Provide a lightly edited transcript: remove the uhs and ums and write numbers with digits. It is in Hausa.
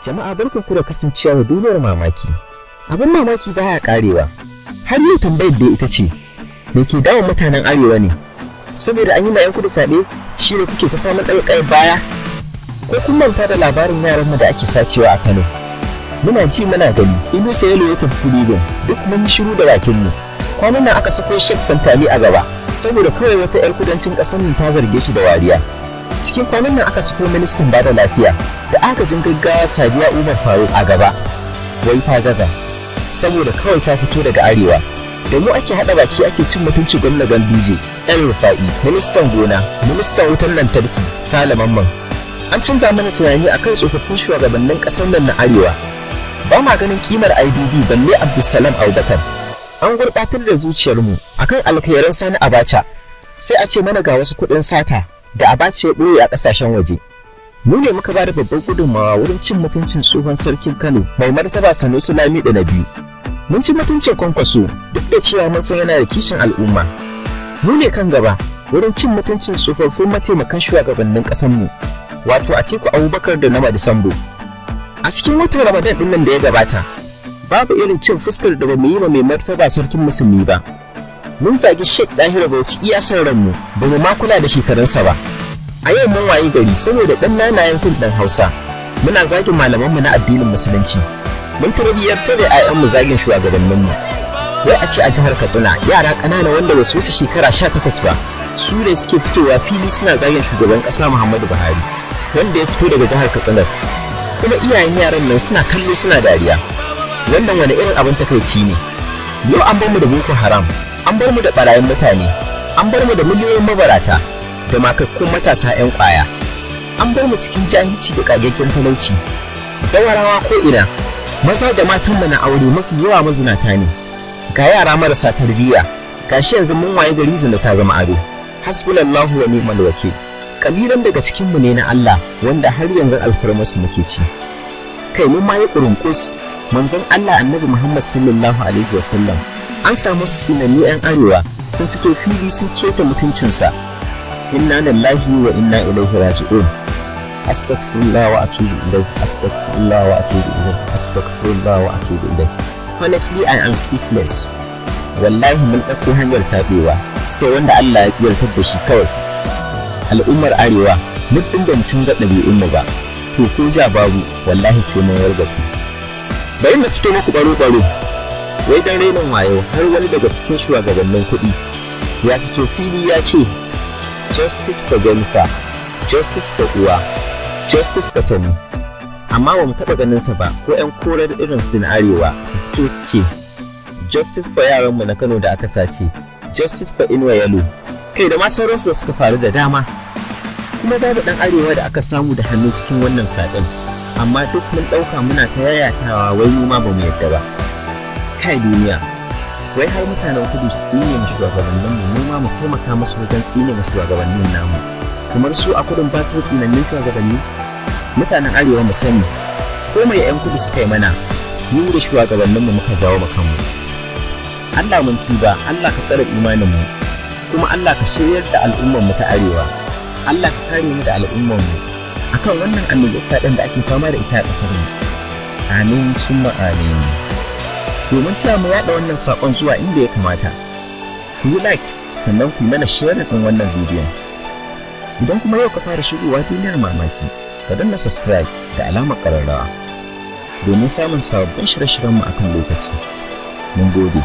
Jama'a, barkanku da kasancewa Duniyar Mamaki. Abin mamaki baya karewa. Har yau tambayar da ita ce, me ke damun mutanen Arewa ne? Saboda an yi ma 'yan kudu fyaɗe shi ne kuke ta faman ɗaga ƙayar baya? Ko kun manta da labarin yaranmu da ake sacewa a Kano? Muna ji muna gani, Inusa Yalo ya tafi prison, duk mun yi shiru da bakinmu. Kwanan nan aka sako Sheikh Pantami a gaba, saboda kawai wata 'yar kudancin ƙasar nan ta zarge shi da wariya. Cikin kwanan nan aka sako ministan bada lafiya da agajin gaggawa Sadiya Umar Faruk a gaba, wai ta gaza saboda kawai ta fito daga Arewa. Da mu ake haɗa baki ake cin mutunci gwamna Ganduje, El Rufa'i, ministan gona, ministan wutar lantarki Sale Mamman. An canza mana tunani akan tsofaffin shugabannin ƙasar nan na Arewa. Ba ma ganin kimar IBB, balle Abdulsalam Abubakar. An gurɓatar da zuciyarmu akan alkhairan Sani Abacha, sai a ce mana ga wasu kuɗin sata da Abacha ya ɓoye a ƙasashen waje. Mu ne muka bada babbar gudunmawa wurin cin mutuncin tsohon sarkin Kano, Mai Martaba Sanusi Lamido na biyu. Mun ci mutuncin Kwankwaso, duk da cewa mun san yana da kishin al'umma. Mu ne kan gaba wurin cin mutuncin tsofaffin mataimakan shugabannin ƙasarmu, wato Atiku Abubakar da Namadi Sambo. A cikin watan Ramadan ɗin nan da ya gabata, babu irin cin fuskar da ba mu yi wa Mai Martaba Sarkin Musulmi ba. Mun zagi Sheikh Dahiru Bauchi iya son ranmu, ba mu ma kula da shekarunsa ba. A yau mun wayi gari, saboda ɗan nanayen fim ɗin Hausa, muna zagin malamanmu na addinin Musulunci. Mun tarbiyyantar da 'ya'yanmu zagin shugabanninmu. Wai a ce a jihar Katsina, yara ƙanana wanda ba su wuce shekara 18 ba, su ne suke fitowa fili suna zagin shugaban ƙasa Muhammadu Buhari, wanda ya fito daga jihar Katsina, kuma iyayen yaran nan suna kallo suna dariya. Wannan wani irin abin takaici ne? Yau an bar mu da Boko Haram, an bar mu da barayin mutane, an bar mu da miliyoyin mabarata da makakkun matasa 'yan kwaya, an bar mu cikin jahilci da kagaggen talauci, zawarawa ko ina, maza da matan mu na aure mafi yawa mazinata ne, ga yara marasa tarbiyya. Gashi yanzu mun waye gari zina ta zama ado. Hasbunallahu wa ni'mal wakil. Kalilan daga cikin mu ne na Allah wanda har yanzu alfarmasu muke ci. Kai, mun ma yi kurunkus. Manzon Allah Annabi Muhammad sallallahu alaihi wasallam, an samu sinannu 'yan Arewa sun fito fili sun keta mutuncinsa. Inna lillahi wa inna ilaihi raji'un. Astaghfirullah wa atubu ilaih, astaghfirullah wa atubu ilaih, astaghfirullah wa atubu ilaih. Honestly, I am speechless. Wallahi mun ɗauko hanyar taɓewa, sai wanda Allah ya tsirtar da shi kawai. Al'ummar Arewa, muddin ba mu canza ɗabi'unmu ba, to ko ja babu, wallahi sai mun wargatse. Bari na fito muku baro-baro. Wai dan rainin wayo, har wani daga cikin shugabannin kuɗi ya fito fili ya ce "Justice for Jennifer, justice for Uwa, justice for Tani", amma ba mu taɓa ganin sa ba, ko 'yan korar irin su na Arewa su fito su ce "Justice for yaranmu na Kano da aka sace, justice for Inuwa Yalo", kai da ma sauransu da suka faru da dama. Kuma babu ɗan Arewa da aka samu da hannu cikin wannan fyaɗen, amma duk mun ɗauka muna ta yayatawa, wai mu ma ba mu yadda ba. Kai duniya, wai har mutanen kudu su tsine ma shugabanninmu, mu ma mu taimaka musu wajen tsine ma shugabannin namu, kamar su a kudin ba su tsinannin shugabanni. Mutanen Arewa, mu sani, ko mai 'yan kudu suka yi mana, mu da shugabanninmu muka jawo mu kanmu. Allah mun tuba, Allah ka tsare imaninmu, kuma Allah ka shiryar da al'ummar mu ta Arewa. Allah ka kare mu da al'ummar mu akan wannan annobar fyaɗen da ake fama da ita a ƙasar mu. Amin summa amin. Domin taya mu yaɗa wannan saƙon zuwa inda ya kamata, ku yi like, sannan ku yi mana share ɗin wannan bidiyon. Idan kuma yau ka fara shigowa Duniyar Mamaki, ka danna subscribe da alamar ƙararrawa domin samun sababbin shirye-shiryenmu akan lokaci. Mun gode.